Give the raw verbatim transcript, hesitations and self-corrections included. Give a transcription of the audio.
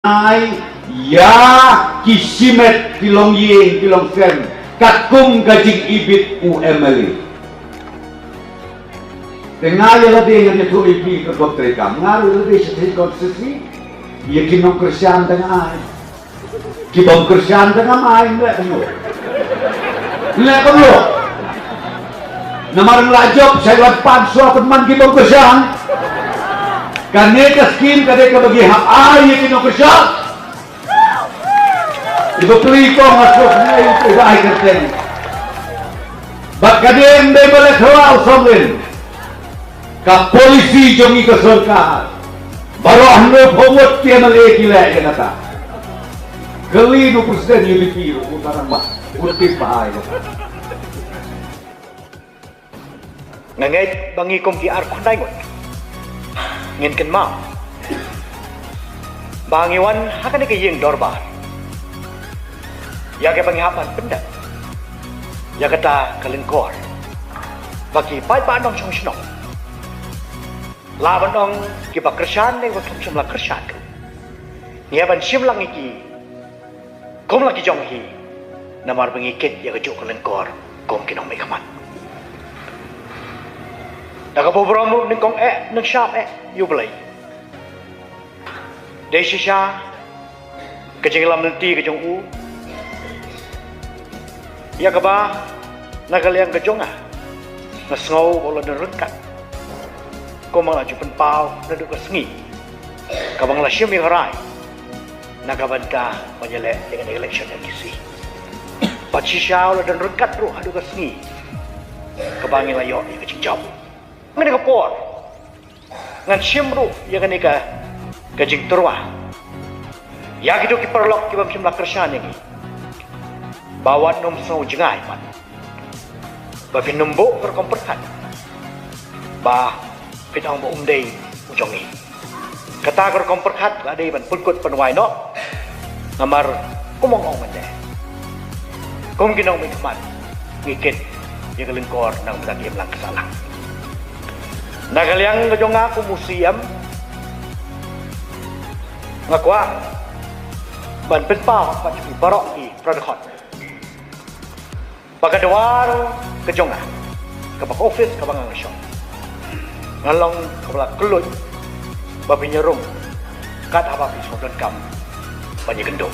ai ïa ki shimet, ki longïing, ki longsem katkum ka jingibit u M L A. Te nga ïa lade ngan ïathuh ïa phi ka kong treikam, nga ruh ïa lade sha ki constituency, ïa ki nongkyrshan te nga ai. Ki bym kyrshan te ngam ai, leh kumno? Leh kumno? Namar la jop shai wan pan shuwa pynman ki bym kyrshan. Kane ka skim ka dei kaba ngi hap ai ïa ki nongkyrshan. Iba plie kong nga suk ngai iba ai kyrteng. Bad ka dei ym dei ba leh khraw sawlin. Ka policy jong ngi ka sorkar. Baroh hynriewphew ngut ki M L A ki leh ïa kata. Kylli u president U D P ruh, u tang ba u tip ba ai ïa kata. Nga ngeit ba ngi kum ki arphew khyndai ngut ngin kynmaw ba ngi wan ha kane ka ïing dorbar ïa kaba ngi hap ban pyndep ïa kata ka lyngkor ba ki paidbah nongshong shnong, la ban ong kiba kyrshan ne ba kim shym la kyrshan, ngi hap ban shim lang ïa ki kum la ki jong hi, namar ba ngi kit ïa kajuh ka lyngkor kum ki nongmihkhmat. Da kaba burom ruh nyngkong eh, nyngshap eh ïa U Blei. Dei shisha ka jingïalam lynti ka jong u ïa kaba na ka liang ka jong nga, nga sngew ba u la don ryngkat kumba nga la ju pynpaw naduh ka sngi kaba nga la shim ïa ka rai na ka bynta ban ïaleh ïa ka election M D C. Bad shisha u la don ryngkat ruh haduh ka sngi kaba ngi la ïoh ïa ka jingjop. Ngan ïa ka por ngan shim ruh ïa kane ka, ka jingtyrwa ïa kito ki paralok ki bym shym la kyrshan ïa ngi, ba wat nym sngew jngai pat ba phin nym buh ka rukom pyrkhat ba phin ong ba um dei u jong ngi. Kata ka rukom pyrkhat la dei ban pynkut pynwai noh. Namar kum ong ong mynne, kum ki nongmihkhmat ngi kit ïa ka lyngkor nang bynta ki imlang ka sahlang. Na ka liang ka jong nga kum u C M, nga kwah ban pynpaw bad ki baroh ki para dkhot ba ka dwar ka jong nga, kaba ka office kaba nga nga shong, nga long kaba la kylluid ba phin ïarung kat haba phi sngewdonkam ban ïakynduh.